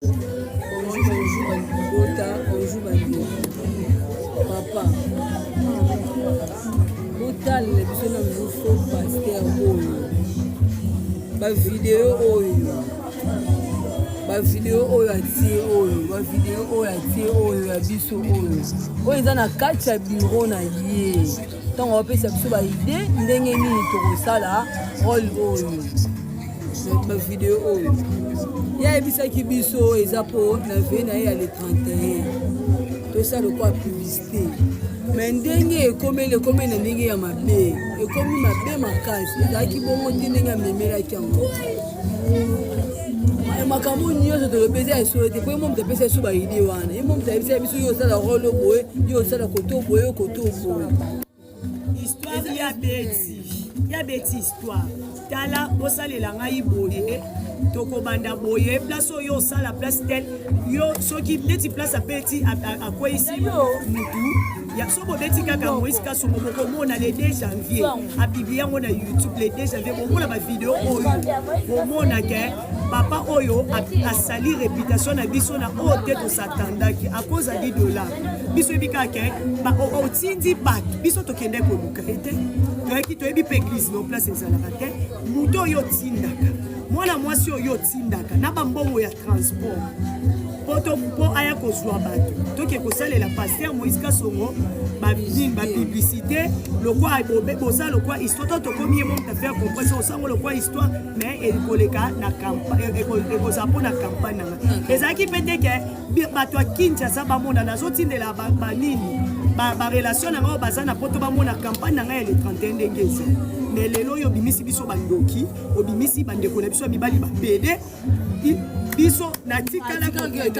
Bonjour, bonjour, libota, bonjour bandeko. Papa, botalela biso na faux pasteur oyo, bavideo oyo, bavideo oyo atie oyo, bavideo oyo atie oyo ya biso oyo, oyo eza na kati ya biro na ye ntango bapesa biso baide ndenge nini tokosala role oyo. Bavideo oyo ye ayebisaki biso eza mpo na veillée na ye ya le 31, tosala lokola publicité. Mais ndenge ekomeli, ekomeli na ndenge ya mabe, ekomi mabe makasi. Ezalaki bongo te ndenge amemelaki yango. Makambo nyonso tolobi eza ya solo te, po ye mo moto apesa biso baide wana, ye mo moto ayebisa biso: yo osala role boye, yo osala koto boye, yo koto boye. Histoire ya beti, ya beti histoire. Tala, bosalela ngai boye, tokobanda boye, place oyo osala, place tel yo soki neti place apeti, akweyisi mutu ya so, bobeti kaka Moïse Kasongo, bokomona le 2 janvier apublier yango na YouTube. Le 2 janvier bomona bavideo oyo, bomona ke papa oyo asali réputation na biso na oyo te tosatandaki à cause ya 10 dollar. Biso yebi kaka ke otindi bato, biso tokende koluka ye te. Toyaki, toyebi mpe église no place ezalaka te. Moto oyo otindaka, mwana mwasi oyo otindaka na bambongo ya transport mpo aya kozwa bato, toke kosalela pasteur Moïse Kasongo banini, bapublicité lokwa bosala lokwa histoire to tokomi ye mo moto affaire comprendre osango lokwa histoire. Mais ekoleka na ekozala mpo na campagne na nga ezalaki mpe te ke bato ya Kinshasa bamona. Nazotindela banini, barelation na ngai oyo baza na poto, bamona campagne na ngai ya le 31 ndenge eza. Mais lelo oyo obimisi biso bandoki, obimisi bandeko na biso ya mibali bapede. Biso natikala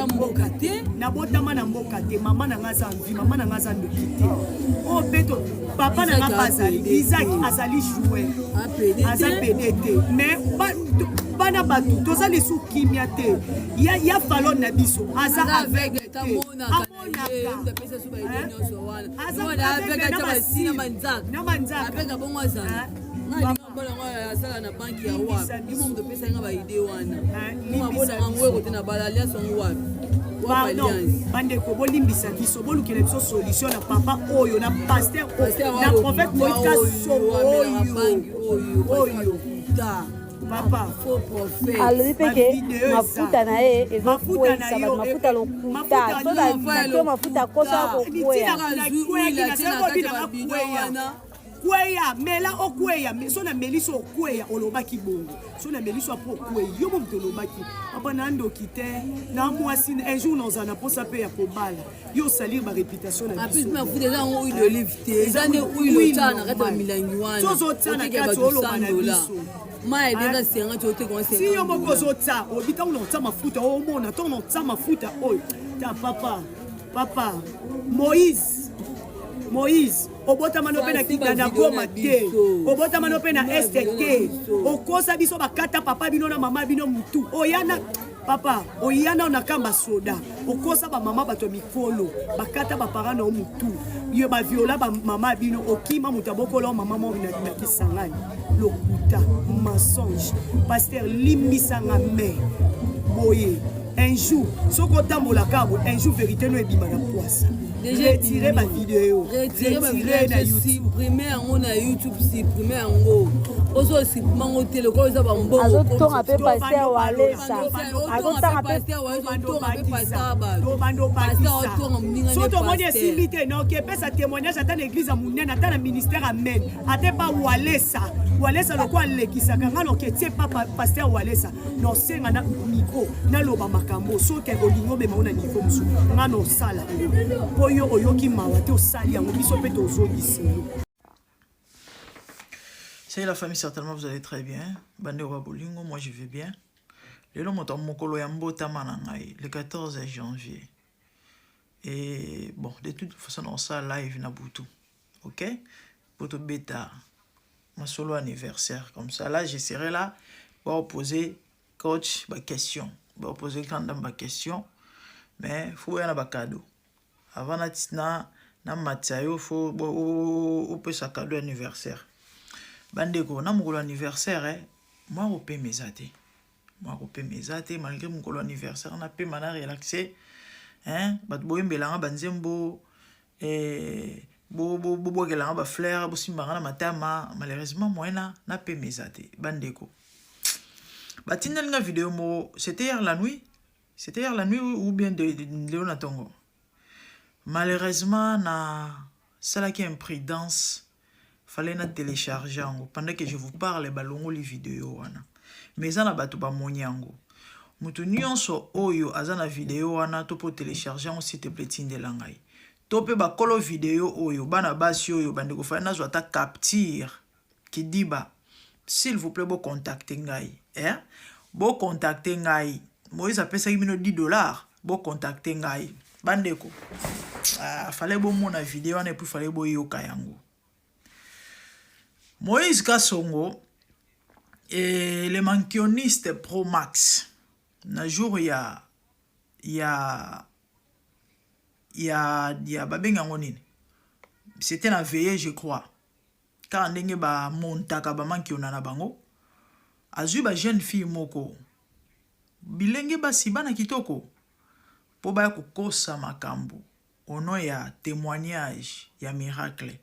mboka te. Nabotama na mboka te. Mama na nga aza mvi, mama na nga aza ndoki te. Oyo mpe to papa na nga mpe azali, Isaac azali joueur, aza pédé te. Mais bana bato toza lisu kimia te. Ya falone na biso aza aveugle te, amonaka na banzaka. Bongo azala asala na banki ya wapi? Yo moto opesaki nga baide wana, mabonanga ngo ekote na bala alliance yango wapi? Pardon bandeko, bolimbisa biso, bolukela biso solution na papa oyo, na pasteur, na prophète Moïse Kasongo oyo oyo papa. Alobi mpe ke mafuta na ye ezokweyisa bato, mafuta lokuta to mafuta kosa kokweya. Kweya, mela okweya. So nameli so okweya, olobaki bongo. So nameli so apo okweyi, yo mo moto olobaki. Papa, na ndoki te, na mwasi un jour nazala na mposa mpe ya kobala. Yo osalir baréputation na biso. Mafuta eza yango huile d'olive te, eza nde huile otala na kati ya milangi wana. Ozotia na kati, oloba na biso. Mai ebenga senga ti oteka. Si yo moko ozotia, obi ntango na otia mafuta, omona ntango na otia mafuta oyo ta. Papa, papa Moïse, Moïse, obotama no mpe na Goma te, obotama no mpe na Est te. Okosa biso, bakata papa bino na mama bino mutu. Oya na papa, oya nao na kamba soda, okosa bamama, bato ya mikolo, bakata baparent na yo mutu, yo baviola bamama bino, okima moto abokola mama moko na Kisangani. Lokuta, mensonge. Pasteur, limbisanga, mais boye un jour soki otambolaka boye, un jour vérité no ebima na poisa. Retire bavideo. Retire na YouTube, supprime yango na YouTube, supprime yango. Ozo supprime yango te lokola eza bambongo. Azotonga mpe pasteur Walesa, azotanga mpe. So tomoni esimbi te, noki epesa témoignage ata na église ya monene, ata na ministère, amen, ata epa Walesa. Walesa lokola alekisaka nga, noki etie pa pasteur Walesa, nosenga na micro, naloba makambo. Soki olingi obema ngo na niveau mosusu, nga nosala yango mpo yo oyoki mawa te, osali yango, biso mpe tozongisi yo. Salut la famille, certainement vous allez très bien. Bandeko bolingo, moi je vais bien. Lelo moto mokolo ya mbotama na ngai, le 14 janvier. Et bon, de toute façon on sera live na butu. OK? Pour te bêta ma solo anniversaire comme ça là, je serai là pour poser coach ba question. Pour poser grande dame ba question. Mais faut y ba cadeau. Avant na na na matia yo, faut opesa cadeau anniversaire. Bandeko, na mokolo anniversaire, mwa kopema eza te. Mwa kopema eza te malgré mokolo anniversaire na pema na relaxer. Hein? Bato boyembela nga banzembo eh, bobwakela nga bafleur bosimba nga na matama malheureusement moyen na napema eza te bandeko batindeli nga video moko c'était hier la nuit c'était hier la nuit ou bien lelo na ntongo malheureusement na salaki imprudence fallait na télécharger yango pendant que je vous parle balongoli video wana mais eza na bato bamoni yango moto nyonso oyo aza na video wana to mpo télécharge yango s'il te plaît tindela ngai to mpe bakolo video oyo bana basi oyo bandeko fallait nazwa ata capture kidiba s'il vous plaît bocontacte ngai eh? Bocontacte ngai Moïse apesaki bino 10 dollars bocontacte ngai bandeko ah, fallait bomona video wana et puis fallait boyoka yango Moïse Kasongo et le mankioniste Pro Max na jour ya ya ya ya babengi yango nini c'était na veillée je crois kaka ndenge bamontaka bamankiona na bango azwi ba jeune fille moko bilenge basi bana kitoko mpo baya kokosa makambo au nom ya témoignage ya miracle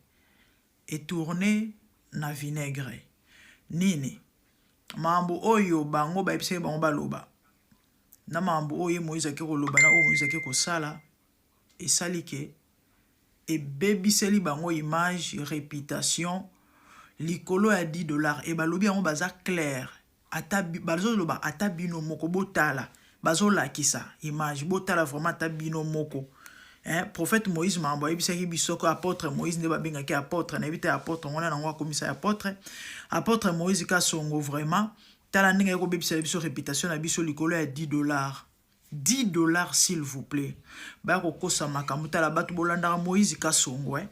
etourne na vinaigre nini makambo oyo bango bayebisaki bango baloba na makambo oyo ye Moïse ake koloba na oyo Moïse ake kosala esali ke ebebiseli bango image réputation likolo ya 10 dollars e balobi yango baza clair ata bazoloba ata bino moko botala bazolakisa image botala vraiment ata bino moko hein, prophète Moïse makambo ayebisaki biso ko apôtre Moïse nde babengaki apôtre nayebi te apôtre wana nango akomisa apôtre apôtre Moïse Kasongo vraiment tala ndenge ayekobebisela biso réputation na biso likolo ya 10 dollars 10 dollars s'il vous plaît baya kokosa makambo tala bato bolandaka Moïse Kasongo eh?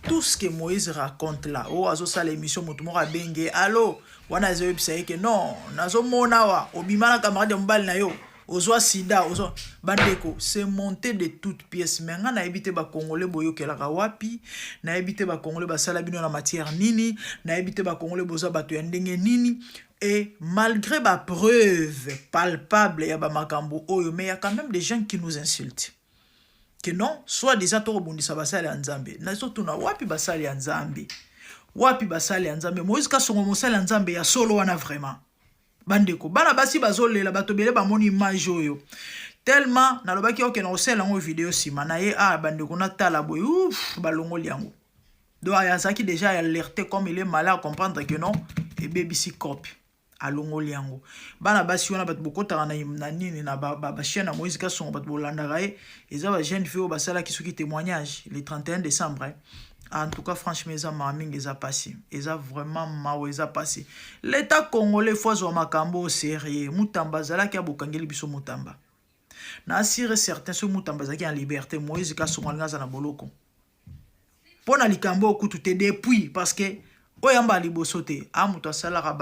tout ce que Moïse raconte là oyo azosala émission moto moko abenge allo wana azoyebisa ye ke non nazomona awa obima na camarade ya mobali na yo ozwa sida ozwa bandeko c'est monté de toutes pièces mais nga nayebi te bacongolais boyokelaka wapi nayebi te bacongolais basala bino na matière nini nayebi te bacongolais boza bato ya ndenge nini et malgré bapreuve palpable ya bamakambo oyo mais y a quand même des gens qui nous insultent que non soit disant tokobundisa basali ya nzambe nazotuna wapi basali ya nzambe wapi basali ya nzambe Moïse Kasongo mosali ya nzambe ya solo wana vraiment bandeko bana basi bazolela bato ebele bamoni image oyo tellement nalobaki oke na kosala yango video nsima na ye ah bandeko natala boye ouf balongoli yango donc azalaki déjà alerté comme il est malin à comprendre que non ebebisi cope alongoli yango bana basi wana bato bokotaka na, na nini na bachaîne ba, ba ya Moïse Kasongo bato bolandaka ye eza bajeune fille oyo basalaki soki témoignage le 31 décembre eh. En tout cas franchement eza mawa mingi eza pasi eza vraiment mawa eza pasi l'état congolais faut azwa makambo au sérieux Mutamba azalaki abokangeli biso Mutamba na sûr certain soki Mutamba azalaki en liberté Moïse Kasongo alingi aza na boloko mpo na likambo oyo kutu te depuis parce que oyo yamba liboso te a moto asalaka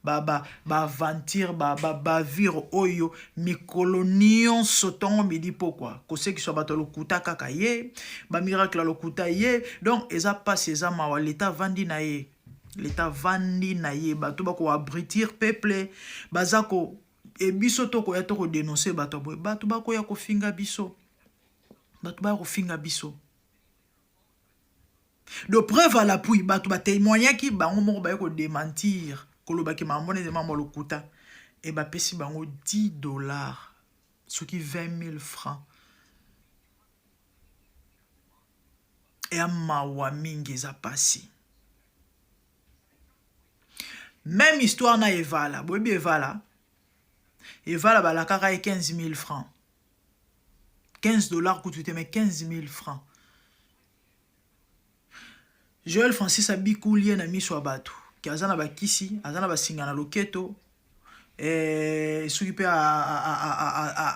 baaventure ba, ba, ba bavire oyo mikolo nyonso ntongo midi pokwa kosekiswa bato ya lokuta kaka ye bamiracle ya lokuta ye donc eza mpasi eza mawa leta avandi na ye leta avandi na ye bato bakoabrutir peuple baza ko e biso tokoya tokodénonce bato ya boye bato bakoya kofinga biso bato baya kofinga biso de preuve à l'appui bato batémoignaki bango moko baye kodémentir kolobaki makambo wana eza mambo lokuta e bapesi bango 10 dollars soki 20 000 francs eya mawa mingi eza pasi même histoire na evala boyebi evala evala balakaka ye 15 000 francs 15 dollars kutu te mais 15 000 francs Joël Francis abikuli ye na miso ya bato ke aza na bakisi aza na basinga na loketo eh, soki mpe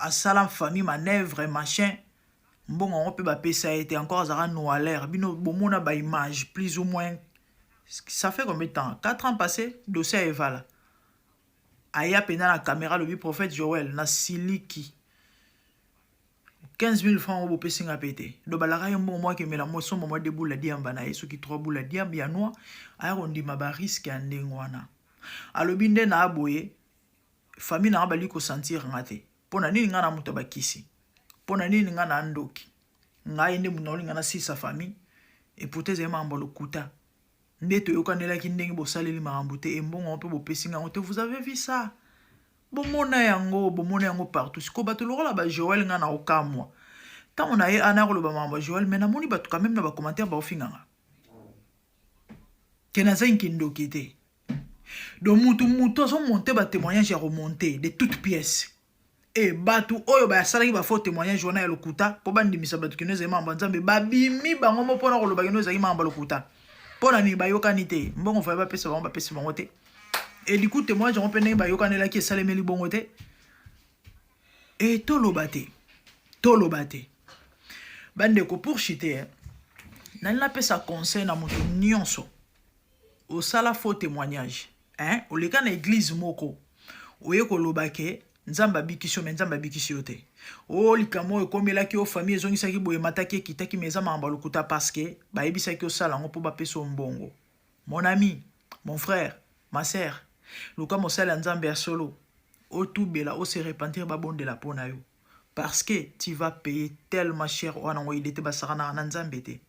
asala famille manœuvre machin mbongo yango mpe bapesa ye te encore azalaka noalaire bino bomona baimage plus ou moins ça fait combien de temps 4 ans passé dossier ya evala aya mpenza na caméra alobi prophète Joël na siliki 15 000 francs oyo bopesi nga mpe te do balaka ye mbongo moko akemela mo somba mwa deux boules ya diamba na ye soki 3 boules ya diamba ya noix aya kondima barisque ya ndenge wana alobi nde na aboye. Famille na nga balingi kosentir nga te. Mpo na nini nga na moto ya bakisi? Mpo na nini nga na ndoki? Ngai nde moto naolinga nasilisa famille. Et pourtant ezali makambo ya lokuta. Nde toyokanelaki ndenge bosaleli makambo te, embongo yango mpe bopesi nga yango te. Vous avez vu ça? Bomona yango, bomona yango partout. Sikoyo bato lokola ba Joël nga na okamwa. Ntango na ye ana koloba makambo ya Joël, mais namoni bato quand même na ba commentaire baofinga nga. Ke nazangi kindoki te. Donc mutu mutu azo monter ba témoignage ya remonter de toutes pièces. E bato oyo basalaki ba faux témoignage wana ya lokuta mpo bandimisa bato kino ezali makambo ya Nzambe, babimi bango mo mpona koloba kino ezali makambo ya lokuta. Mpo na nini bayokani te? Mbongo faye bapesa bango, bapesi bango te. Et du coup témoignage yango mpe ndenge bayokanelaki esalemeli bongo te. E toloba te, toloba te bandeko. Pour chuter, nani napesa conseil na moto nyonso osala faux témoignage, hein? Oleka na église moko, oye koloba ke Nzambe abikisi yo, me Nzambe abikisi yo te. O likambo oyo ekomelaki yo, famille ezongisaki boye, emataki, ekitaki, me eza makambo ya lokuta parce que bayebisaki osala yango mpo bapesa yo mbongo. Mon ami, mon frère, ma sœur, luka mosali ya Nzambe ya solo, otubela, ose repentir, babondela mpo na yo, parce que tu vas payer tellement cher. Wana ngo ide te, basakanaka na Nzambe te.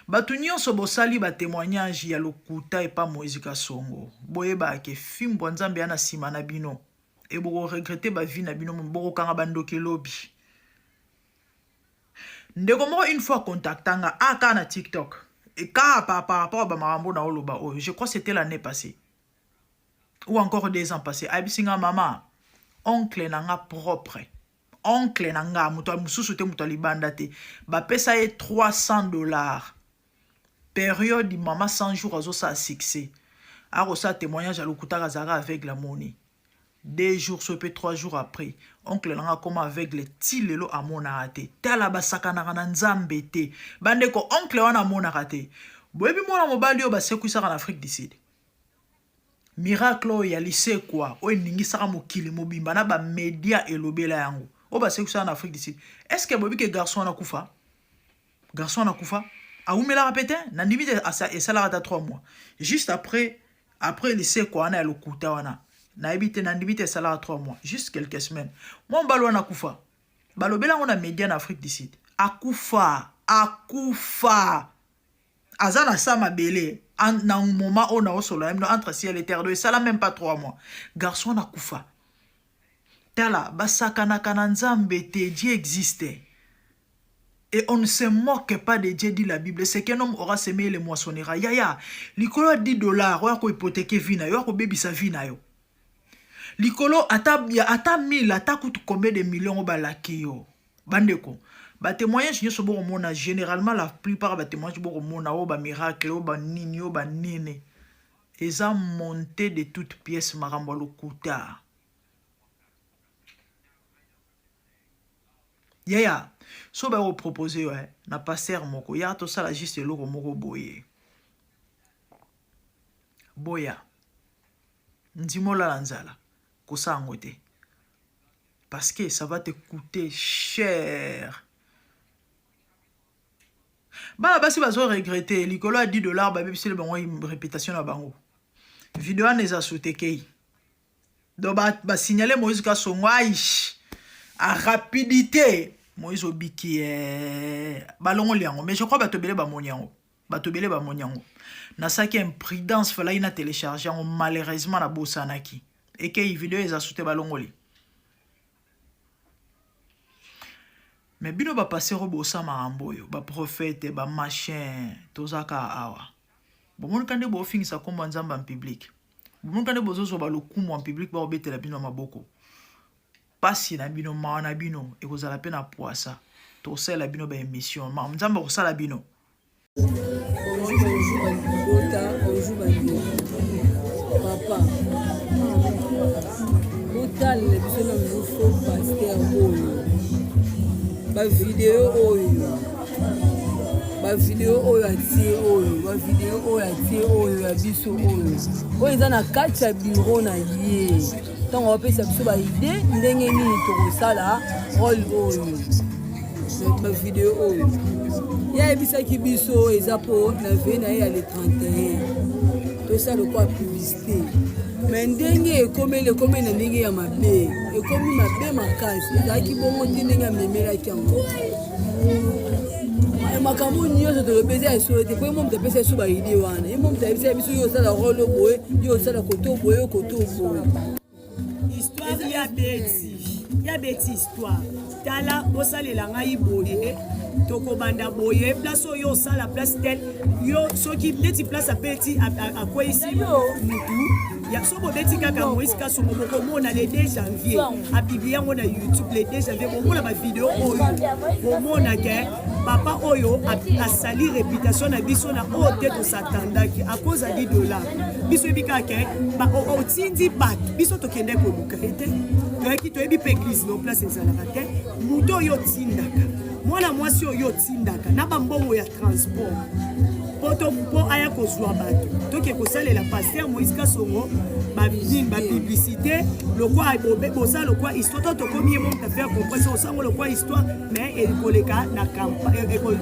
Bato nyonso bosali batémoignage ya lokuta epa Moïse Kasongo, boyebaka ke fimbo ya Nzambe ya na nsima na bino e bokoregretter bavie na bino, bokokanga bandoki elobi. Ndeko moko une fois contactanga aka na TikTok kaka par rapport a bamakambo na oloba oyo, je crois c'était l'année passée ou encore 2 ans passé, ayebisi nga: "Mama, oncle na nga propre, oncle na nga, moto mosusu te, moto ya libanda te, bapesa ye 300 $. Période mama 100 jours azosala succès, akosala témoignage, alokutaka azalaka aveugle, amoni 2 jours so mpe 3 jours après, oncle na nga akoma aveugle ti lelo, amonaka te." Tala, basakanaka na Nzambe te, bandeko. Oncle wana amonaka te. Boyebi mwana mobali oyo basekwisaka na Afrique du Sud, miracle oyo ya lisekwa oyo eningisaka mokili mobimba na bamédia elobela yango, oyo basekwisaka na Afrique du Sud, est ce que boyebi ke garçon wana kufa? Garçon wana kufa, awumelaka mpe te, nandimi te esalaka ata 3 mois juste après lisekwa wana ya lokuta wana. Nayebi te, nandimi te esalaka 3 mois, juste quelques semaines. Mwa mobali wana akufa, balobela yango na média na Afrique du Sud. Akufa, akufa, aza na sa mabele na moment oyo naosolola bino, entre ciel et terre. Donc esala même pas 3 mois, garçon wana akufa. Tala, basakanaka na Nzambe te. Dieu existe et on ne se moque pas de Dieu, dit la Bible. Ce qu'un homme aura semé, il le moissonnera. Yaya, likolo ya 10 $ oyo akohypothéquer vie na yo, akobebisa vie na yo. Likolo ata, ata 1000, ata kutu combien de millions oyo balaki yo. Bandeko, batémoignage nyonso bokomona, généralement la plupart batémoignage bokomona oyo bamiracle, oyo banini, oyo banini, eza monté de toute pièce, makambo ya lokuta. Yaya, so baya kopropose yo na pasteur moko ya tosala juste eloko moko boye, boya ndima olala nzala, kosala yango te, parce que ça va te coûter cher. Bana basi bazoregretter likolo ya 10 $, babebiseli bango réputation na bango. Video wana eza sutekei, donc basignale ba Moïse Kasongo. Aish, a rapidité Moïse obiki, balongoli yango, mais je crois bato ebele bamoni yango, bato ebele bamoni yango. Nasalaki imprudence, falaki na télécharge yango, malheureusement nabosanaki. Ekei, video eza su te, balongoli. Mais bino bapasteur oyo bosa makambo oyo, baprophète, bamachin, tozaka awa, bomonika nde bofingisa nkombo ya Nzambe en public, bomonika nde bozozwa balokumu en public, bakobetela bino maboko. Pasi na bino, mawa na bino, ekozala mpe na poisa. Tokosalela bino baémission, Nzambe akosala bino. Bonjour, bonjour balibota, bonjour bandeko. Papa, botalela biso na faux pasteur oyo, bavideo oyo, bavideo oyo atie oyo, bavideo oyo atie oyo ya biso oyo, oyo eza na kati ya bureau na ye, ntango bapesa biso baidée ndenge nini tokosala role oyo. Bavideo oyo ye ayebisaki biso eza mpo na veillée na ye ya le 31, tosala lokola publicité. Mais ndenge ekomeli, ekomeli na ndenge ya mabe, ekomi mabe makasi. Ezalaki bongo te ndenge amemelaki yango. Makambo nyonso tolobi eza ya solo te, mpo ye mo moto apesa biso baide wana, ye mo moto ayebisa biso: yo osala role boye, yo osala koto boye, yo koto boye. Histoire ya beti, ya beti histoire. Tala, bosalela ngai boye, tokobanda boye, place oyo osala place tel, yo soki neti place abeti, akweyisi mutu ya so, bobeti kaka Moïse Kasongo, bokomona le 2 janvier apublier yango na YouTube. Le 2 janvier bomona bavideo oyo, bomona ke papa oyo asali réputation na biso na oyo te tosatandaki à cause ya 10 dollar. Biso yebi kaka ke otindi bato, biso tokende koluka ye te. Toyaki, toyebi mpe église no place ezalaka te. Moto oyo otindaka, mwana mwasi oyo otindaka na bambongo ya transport mpo aya kozwa bato, toke kosalela pasteur Moïse Kasongo banini, bapublicité, lokwa bosala lokwa histoire to tokomi ye mo moto affaire comprendre osango lokwa histoire, mais ekoleka na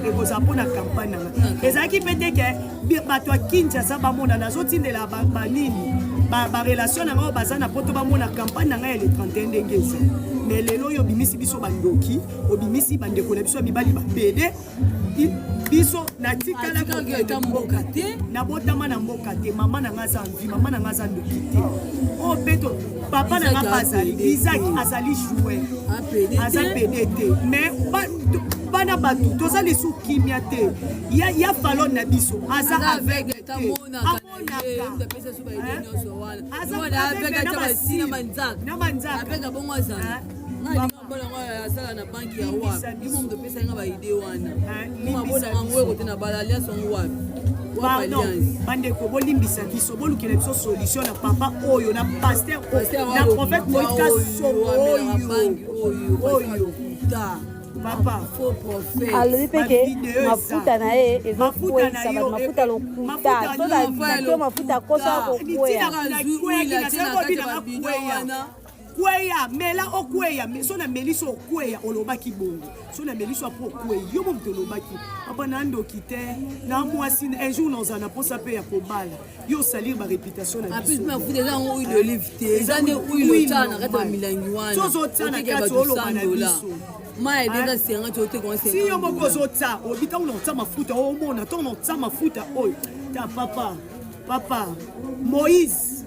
ekozala mpo na campagne nanga. Ezalaki mpe te ke bato ya Kinshasa bamona nazotindela banini, barelation na ngai oyo baza na poto, bamona campagne na ngai ya le 31 ndenge eza. Mais lelo oyo obimisi biso bandoki, obimisi bandeko na biso ya mibali bapede. Biso natikala mboka te. Nabotama na mboka te. Mama na nga aza mvi, mama na nga aza ndoki te. Oyo mpe to papa na nga mpe azali, Isaac azali joueur, aza pede te. Mais bana bato toza lisu kimia te. Ya falon na biso aza aveugle te, amonaka na banzaka. Bongo azala bonango asala na banki ya wapi? Yo moto opesaki nga baide wana, mabonanga ngo ekote na bala alliance yango wapi? Pardon bandeko, bolimbisa biso, bolukela biso solution na papa oyo, na pasteur, na prophète Moïse Kasongo oyo oyo papa. Alobi mpe ke mafuta na ye ezokweyisa bato, mafuta lokuta, so mafuta kosa kokweya. Kweya, mela okweya. So nameli so okweya, olobaki bongo. So nameli so apo okweyi, yo mo moto olobaki. Papa na ndoki te, na mwasi un jour nazala na mposa mpe ya kobala yo, osalir baréputation na biso. Mafuta eza yango huile d'olive te, eza nde huile otia na kati ya milangi wana. Ozotia na kati, oloba na biso. Mai eza senga ti oteka. Si yo moko ozotia, obi ntango na otia mafuta, omona ntango na otia mafuta oyo ta papa, papa Moïse,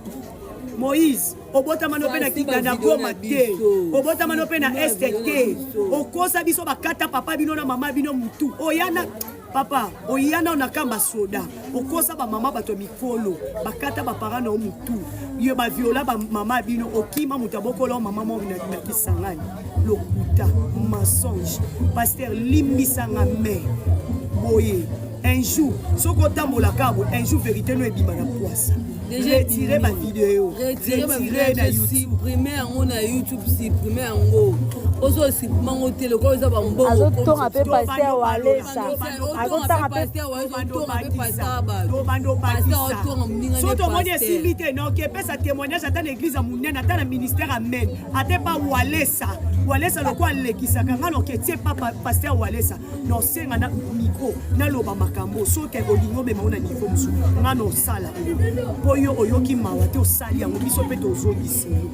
Moïse obotama no mpe na kinga na Goma te, obotama no mpe na Est te. Okosa biso, bakata papa bino na mama bino mutu oyana. Papa oya nao na kamba soda, okosa bamama, bato ya mikolo bakata bapara na yo mutu, yo baviola bamama bino, okima moto abokola mama moko na Kisangani. Lokuta, mensonge. Pasteur, limbisanga, mais boye un jour soki otambolaka boye, un jour vérité no ebima na poisa. Retire bavideo. Retire na YouTube, supprime yango na YouTube, supprime yango. Ozo supprime yango te lokola eza bambongo. Azotonga mpe pasteur Walesa, azotanga mpe. So tomoni esimbi te, noki epesa témoignage ata na église ya monene, ata na ministère, amen, ata epa Walesa. Walesa lokola alekisaka nga, noki etie pa pasteur Walesa, nosenga na micro, naloba makambo. Soki olingi omema ngo na niveau mosusu, nga nosala yango mpo yo oyoki mawa te, osali yango, biso mpe tozongisi yo.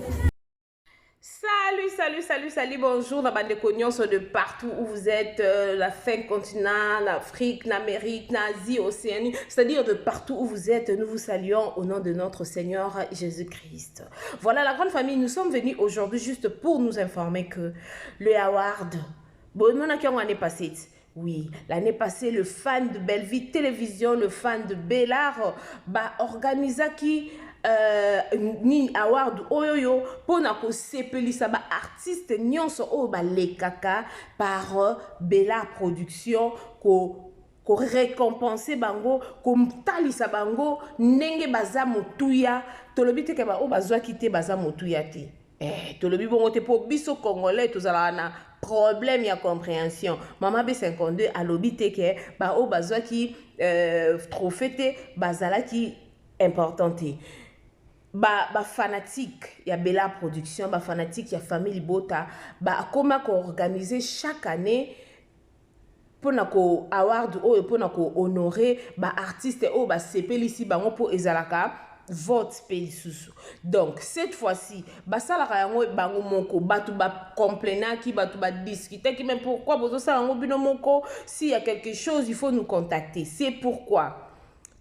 Salut, salut, salut, salut, bonjour na bandeko nyonso de partout où vous êtes, la fin continent, l'Afrique, l'Amérique, l'Asie, Océanie, c'est-à-dire de partout où vous êtes, nous vous saluons au nom de notre Seigneur Jésus-Christ. Voilà la grande famille, nous sommes venus aujourd'hui juste pour nous informer que le award, bon, on a année passée, oui, l'année passée, le fan de Bellevue Télévision, le fan de Bellard, bah, organisaki nini, award oyoyo mpona kosepelisa baartiste nyonso oyo balekaka par Bellard Production, ko korécompenser bango, kotalisa bango ndenge baza motuya. Tolobi te ke baoyo bazwaki te baza motuya te. Tolobi bongo te, mpo biso Congolais tozalaka na problème ya compréhension. Mama B52 alobi te ke baoyo bazwaki trophée te bazalaki important te. Bafanatique ba ya Bella Production, bafanatique ya famille libota, bakoma koorganiser chaque année mpona ko award oyo mpona kohonorer baartiste oyo basepelisi bango, mpo ezalaka vote mpe lisusu. Donc cette fois-ci basalaka yango bango moko, bato bacomplainaki, bato badiscutaki, mais pourquoi bozosala yango bino moko? S'il y a quelque chose, il faut nous contacter. C'est pourquoi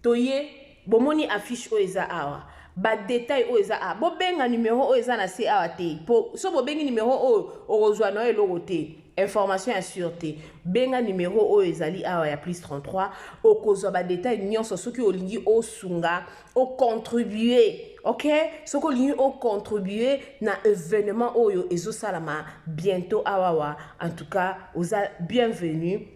toye bomoni affiche oyo eza awa, badetail oyo eza awa. Bobenga numero oyo eza na se awa te, po so bobengi numero oyo, okozwa na yo eloko te, information ya sûr te. Benga numero oyo ezali awa ya plus 33, okozwa badetail nyonso soki olingi osunga, ocontribue. Ok, soki olingi ocontribue na événement oyo ezosalama bientôt awawa, en tout cas oza bienvenu.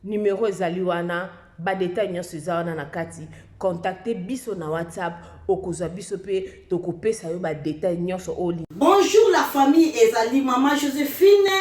Numero ezali wana, badetail nyonso eza wana na kati. Contacte biso na WhatsApp, okozwa biso mpe tokopesa yo badetail nyonso oyo. Bonjour la famille, ezali mama Joséphine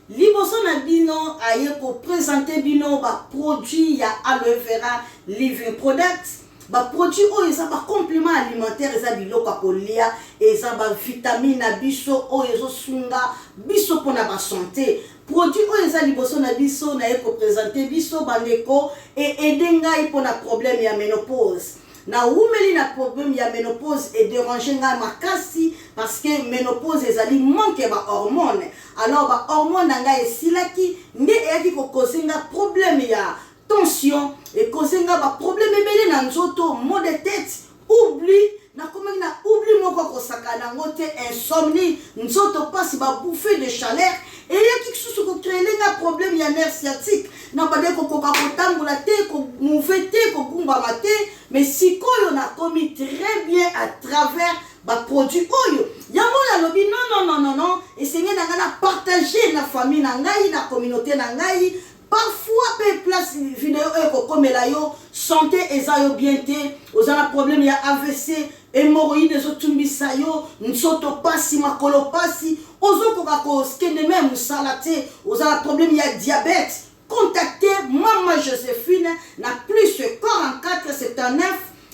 liboso na bino, aye koprésenter bino baproduit ya Aloe Vera Living Product. Baproduit oyo eza bacomplément alimentaire, eza biloko ya kolia, eza bavitamine na biso oyo ezosunga biso mpona basanté. Produit oyo eza liboso na biso, naye koprésenter biso bandeko, eaider ngai mpona problème ya ménopause. Nawumeli na problème ya ménopause, edéranger ngai makasi, parce que ménopause ezali manque ya bahormone. Alors bahormone na ngai esilaki, nde eyaki kocauser nga problème ya tension, ecauser nga baproblème ebele na nzoto, maux de tête, oubli, nakomaki na oubli moko akosaka nango te, insomnie, nzoto mpasi, babouffée de chaleur. Eyaki susu kocréer nga problème ya nerf sciatique, na bande kokoka kotambola te, komouver te, kogumbama te. Mais sikoyo nakomi très bien à travers baproduit oyo. Yango nalobi: non, non, non, non, non, esenge na ngai na partage na famille na ngai, na communauté na ngai. Parfois mpe place video oyo ekokomela yo, santé eza yo bien te, oza na problème ya AVC, hémorroïde ezotumbisa yo, nzoto pasi, makolo pasi, ozokoka kokende me mosala te, oza na problème ya diabète, contacte mama Joséphine na plus 44 79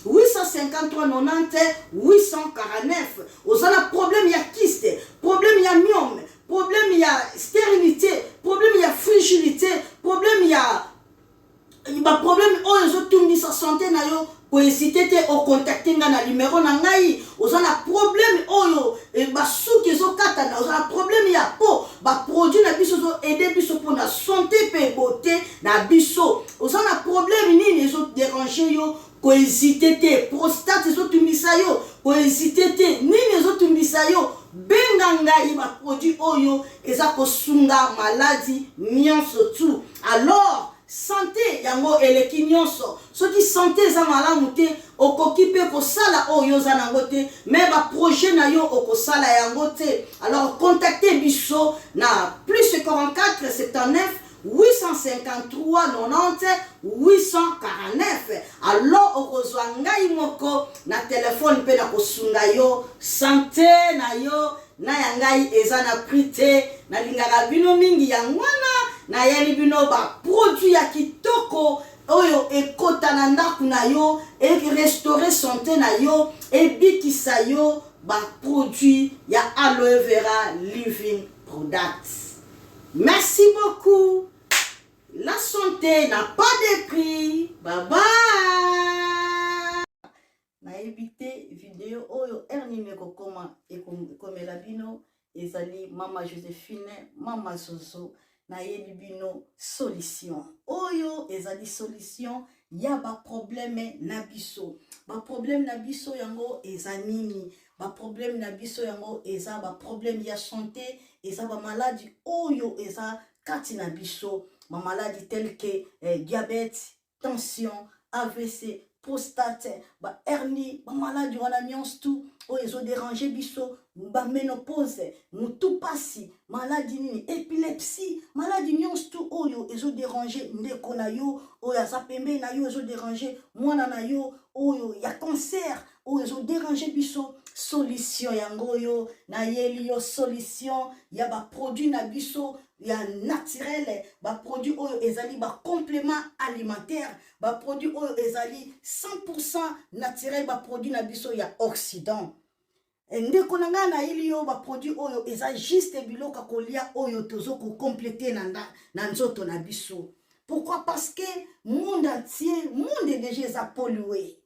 853 90 849. Oza na problème ya kyste, problème ya myome, problème ya stérilité, problème ya frigidité, problème ya baproblème oyo ezotungisa santé na yo, kohésiter te, ocontacter ngai na numero na ngai. Oza na problème oyo basuki ezokatana, oza na problème ya po, baproduit na biso ezoaider biso mpona santé mpe beauté na biso. Oza na problème nini ezodéranger yo, kohésiter te. Prostate ezotungisa yo, kohésiter te. Nini ezotungisa yo, benga ngai. Baproduit oyo eza kosunga maladi nyonso tu. Alors santé yango eleki nyonso. Soki santé eza malamu te, okoki mpe kosala oyo oza nango te, mais baprojet na yo okosala yango te. Alors contacte biso na plus 44 79 853 90 849. Alors okozwa ngai moko na telefone mpe na kosunga yo. Santé na yo na ya ngai eza na prix te. Nalingaka bino mingi, yango wana nayeli bino baproduit ya kitoko oyo ekota na ndako na yo, erestaurer santé na yo, ebikisa yo. Baproduit ya Aloe Vera Living Product. Merci beaucoup. La santé n'a pas de prix. Bye bye. Nayebi te video oyo heure nini ekokoma, ekomela bino. Ezali mama Joséphine, mama Zozo. Nayebi bino solution oyo ezali solution ya baproblème na biso. Baproblème na biso yango eza nini? Baproblème na biso yango eza baproblème ya santé, eza bamaladi oyo eza kati na biso, bamaladi tel que diabète, tension, AVC, prostate, bahernie, bamaladi wana nyonso tu oyo ezodéranger biso, baménopause, motu pasi, maladi nini, épilepsie, maladi nyonso tu oyo ezodéranger ndeko na yo oyo aza pembeni na yo, ezodéranger mwana na yo, oyo ya cancer, oyo ezodéranger biso, solution yango oyo nayeli yo, solution ya baproduit na biso ya naturel, baproduit oyo ezali bacomplément alimentaire, baproduit oyo ezali 100 naturel, baproduit na biso ya Occident. Ndeko na ngai, nayeli yo baproduit oyo eza juste biloko ya kolia oyo tozo kocompléter na nzoto na biso. Pourquoi? Parce que monde entier, monde déjà eza pollué.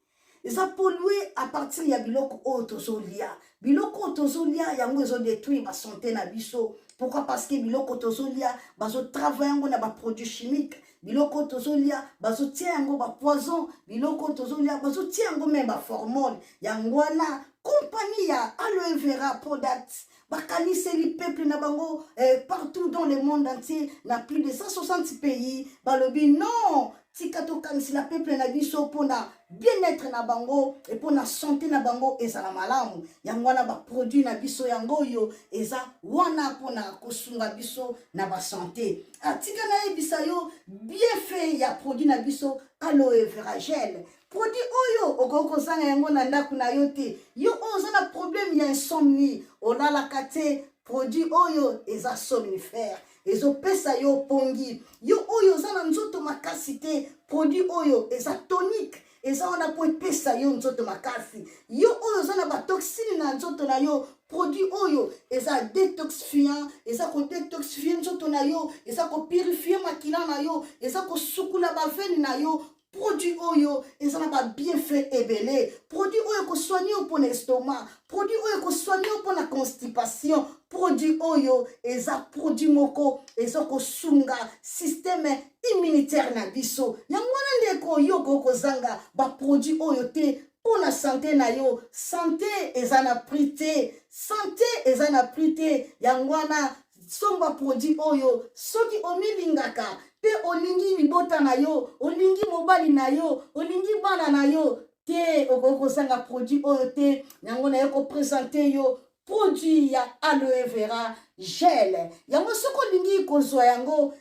Eza pollué à partir ya biloko oyo tozolia. Biloko oyo tozolia yango ezo détruire ba santé na biso. Pourquoi? Parce que biloko tozolia bazo travailler yango na ba produits chimiques. Biloko oyo tozolia bazotia yango ba poison. Biloko oyo tozolia bazotia yango meme ba formol. Yango wana compagnie ya Aloe Vera Products bakaniseli peuple na bango eh, partout dans le monde entier na plus de 160 pays. Balobi non, tika tokanisela peuple na biso mpona bien-être na bango e mpona santé na bango ezala malamu. Yango wana baproduit na biso yango oyo eza wana mpona kosunga biso na basanté. Atika nayebisa yo bienfait ya produit na biso Aloe Vera Gel. Produit oyo okoki kozanga yango na ndako na yo te. Yo oyo oza na problème ya insomnie, olalaka te, produit oyo eza somnifère, ezopesa yo pongi. Yo oyo oza na nzoto makasi te, produit oyo eza tonique, eza wana mpo epesa yo nzoto makasi. Yo oyo oza na batoxine na nzoto na yo, produit oyo eza detoxifiant, eza kodetoxifie nzoto na yo, eza kopurifie makila na yo, eza kosukula bavene na yo. Produit oyo eza na ba bienfait ebele. Produit oyo ekosoigne yo mpona estomac, produit oyo ekosoigne yo mpona constipation. Produit oyo eza produit moko eza kosunga système immunitaire na biso. Yango wana ndeko, yo okoki kozanga ba produit oyo te mpona sante na yo. Sante eza na prix te, sante eza na prix te. Yango wana somba produit oyo soki omilingaka mpe olingi libota na yo, olingi mobali na yo, olingi bana na yo te, okoki kozanga produit oyo te. Yango naye kopresente yo produit ya Aloe Vera Gel. Yango soki olingi kozwa yango,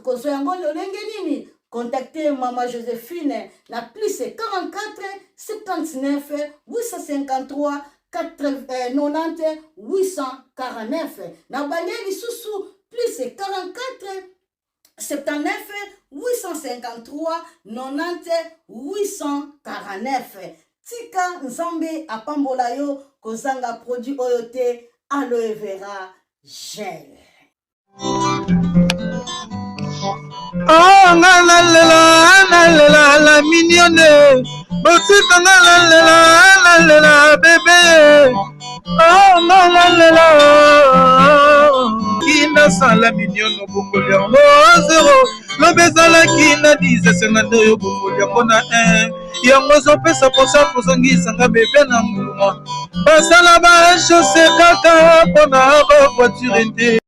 kozwa yango lolenge nini? Contactez Mama Josephine na plus 44 79 853 90 849. Na bande lisusu plus 44 79 853 90 849. Tika Nzambe apambola yo, kozanga produit oyo te, Aloe Vera Gel. Oh, nga nalela, nalela la mignonne, botika nga nalela, nalela bebe. Oh, nga nalela kinasala mignonne, obongoli yango zero, lobi ezalaki na 10, esenga nde oyo obongoli yango na 1. Yango ezopesa mposa kozongisa nga bebe na nguluma, basala ba chausse kaka mpona ba voiture te.